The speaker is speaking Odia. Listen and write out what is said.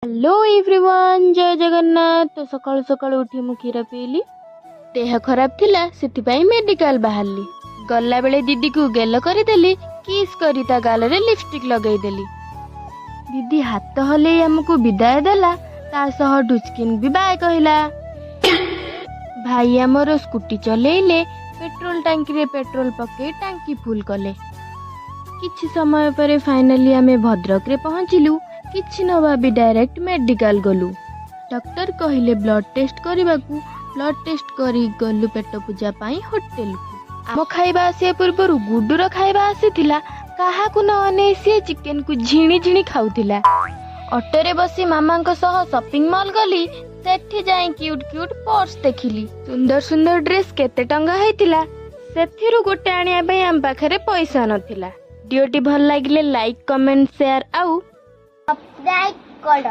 ହ୍ୟାଲୋ ଏଭ୍ରିୱାନ୍, ଜୟ ଜଗନ୍ନାଥ। ତ ସକାଳୁ ସକାଳୁ ଉଠି ମୁଁ କ୍ଷୀର ପିଇଲି। ଦେହ ଖରାପ ଥିଲା, ସେଥିପାଇଁ ମେଡିକାଲ ବାହାରିଲି। ଗଲାବେଳେ ଦିଦିକୁ ଗେଲ କରିଦେଲି, କିସ୍ କରି ତା ଗାଲରେ ଲିପଷ୍ଟିକ୍ ଲଗେଇଦେଲି। ଦିଦି ହାତ ହଲେଇ ଆମକୁ ବିଦାୟ ଦେଲା, ତା ସହ ଡୁଚକିନ୍ ବି ବାଏ କହିଲା। ଭାଇ ଆମର ସ୍କୁଟି ଚଲେଇଲେ, ପେଟ୍ରୋଲ ଟାଙ୍କିରେ ପେଟ୍ରୋଲ ପକେଇ ଟାଙ୍କି ଫୁଲ କଲେ। କିଛି ସମୟ ପରେ ଫାଇନାଲି ଆମେ ଭଦ୍ରକରେ ପହଞ୍ଚିଲୁ। କିଛି ନ ଭାବି ଡାଇରେକ୍ଟ ମେଡିକାଲ ଗଲୁ। ଡକ୍ଟର କହିଲେ ବ୍ଲଡ ଟେଷ୍ଟ କରିବାକୁ। ବ୍ଲଡ ଟେଷ୍ଟ କରି ଗଲୁ ପେଟ ପୂଜା ପାଇଁ ହୋଟେଲକୁ। ଆମ ଖାଇବା ଆସିବା ପୂର୍ବରୁ ଗୁଡୁର ଖାଇବା ଆସିଥିଲା। କାହାକୁ ନ ଅନେଇ ସିଏ ଚିକେନକୁ ଝିଣି ଝିଣି ଖାଉଥିଲା। ଅଟୋରେ ବସି ମାମାଙ୍କ ସହ ସପିଂ ମଲ୍ ଗଲି। ସେଠି ଯାଇ କ୍ୟୁଟ୍ କ୍ୟୁଟ୍ ପର୍ସ ଦେଖିଲି। ସୁନ୍ଦର ସୁନ୍ଦର ଡ୍ରେସ୍ କେତେ ଟଙ୍କା ହେଇଥିଲା, ସେଥିରୁ ଗୋଟେ ଆଣିବା ପାଇଁ ଆମ ପାଖରେ ପଇସା ନଥିଲା। ଭିଡ଼ିଓଟି ଭଲ ଲାଗିଲେ ଲାଇକ୍, କମେଣ୍ଟ, ସେୟାର ଆଉ ସବସ୍କ୍ରାଇବ କର।